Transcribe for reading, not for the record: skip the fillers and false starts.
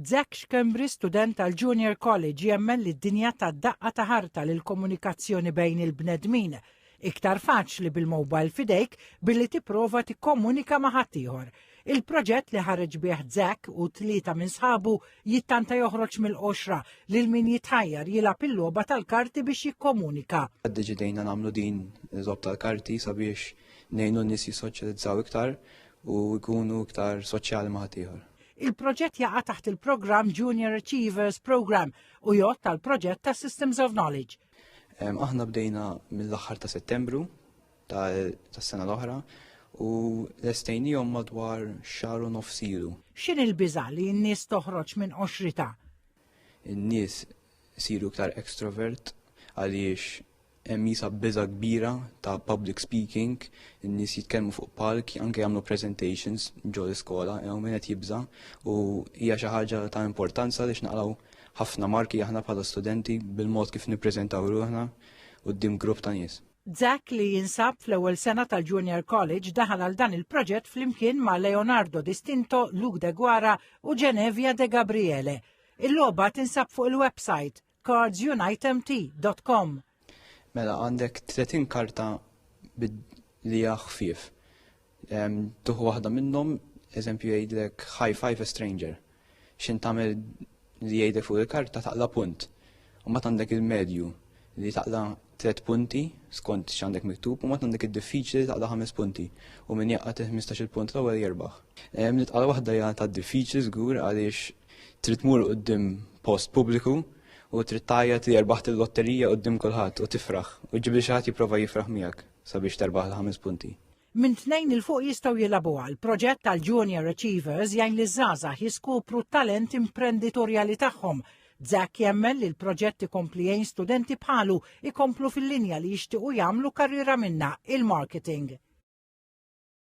Zack Schembri, student tal-Junior College, jemmen li d-dinja tat daqqa ta' ħarta lill-komunikazzjoni bejn il-bnedmin. Iktar faċli bil-mobile f'idejk billi tipprova tikkomunika ma' ħaddieħor. Il-proġett li ħareġ bih Zack u tlieta minn sħabu jittanta joħroġ mill-qoxra lil min jitħajjar jilgħab il-logħba tal-karti biex jikkomunika. Iddeċidejna nagħmlu din il-logħob tal-karti sabiex ngħinu n-nies jissoċjalizzaw iktar u jkunu iktar soċjali ma' ħaddieħor. Il-proġett jaqa' taħt il-programm Junior Achievers Programme u jgħodd għall-proġett ta' Systems of Knowledge. Aħna bdejna mill-aħħar ta' Settembru tas-sena l-oħra u lestejnihom madwar xahar u nofs ilu. X'inhi l-biża' li n-nies toħroġ minn qoxritha? In-nies isiru iktar extrovert għaliex hemm jisa biża kbira ta' public speaking, in-nies jitkellmu fuq palk, anke jagħmlu presentations ġo l-iskola, jew min qed jibża' u hija xi ħaġa ta' importanza li naqlaw ħafna marki aħna bħala studenti bil-mod kif nippreżentaw ruħna quddiem grupp ta' nies. Zack li jinsab fl-ewwel sena tal-Junior College daħal għal dan il-proġett flimkien ma' Leonardo Distinto, Luke De Guara u Genevia De Gabriele. Il-logħba tinsab fuq il-website cardsunitemt.com. Mela għandek 30 karta li hija ħfief. Tuħu waħda minnhom, eżempju jgħidlek high five a stranger. X'in tagħmel li jgħidlek fuq il-karta taqla punt. U mbagħad għandek il-medju li taqla tliet punti skont x'għandek miktub u mbagħad għandek id-diffiċli li taqla ħames punti u min jaqgħad il-15 punt l-ewwel jirbaħ. Nitqala waħda hija ta' diffiċli żgur għaliex trid tmur quddiem post pubbliku u trid tgħajjat li erbaħt il-lotterija quddiem kulħadd u tifraħ u ġib li xi ħadd jipprova jifraħ miegħek sabiex terbaħ il-ħames punti. Minn tnejn 'il fuq jistgħu jilagħbuha. Il-proġett tal-Junior Achievers jgħin liż-żgħażagħ jiskopru t-talent imprenditorjali tagħhom. Zack jemmen li l-proġett ikompli jgħin studenti bħalu ikomplu fil-linja li jixtiequ jagħmlu karriera minnha, il-marketing.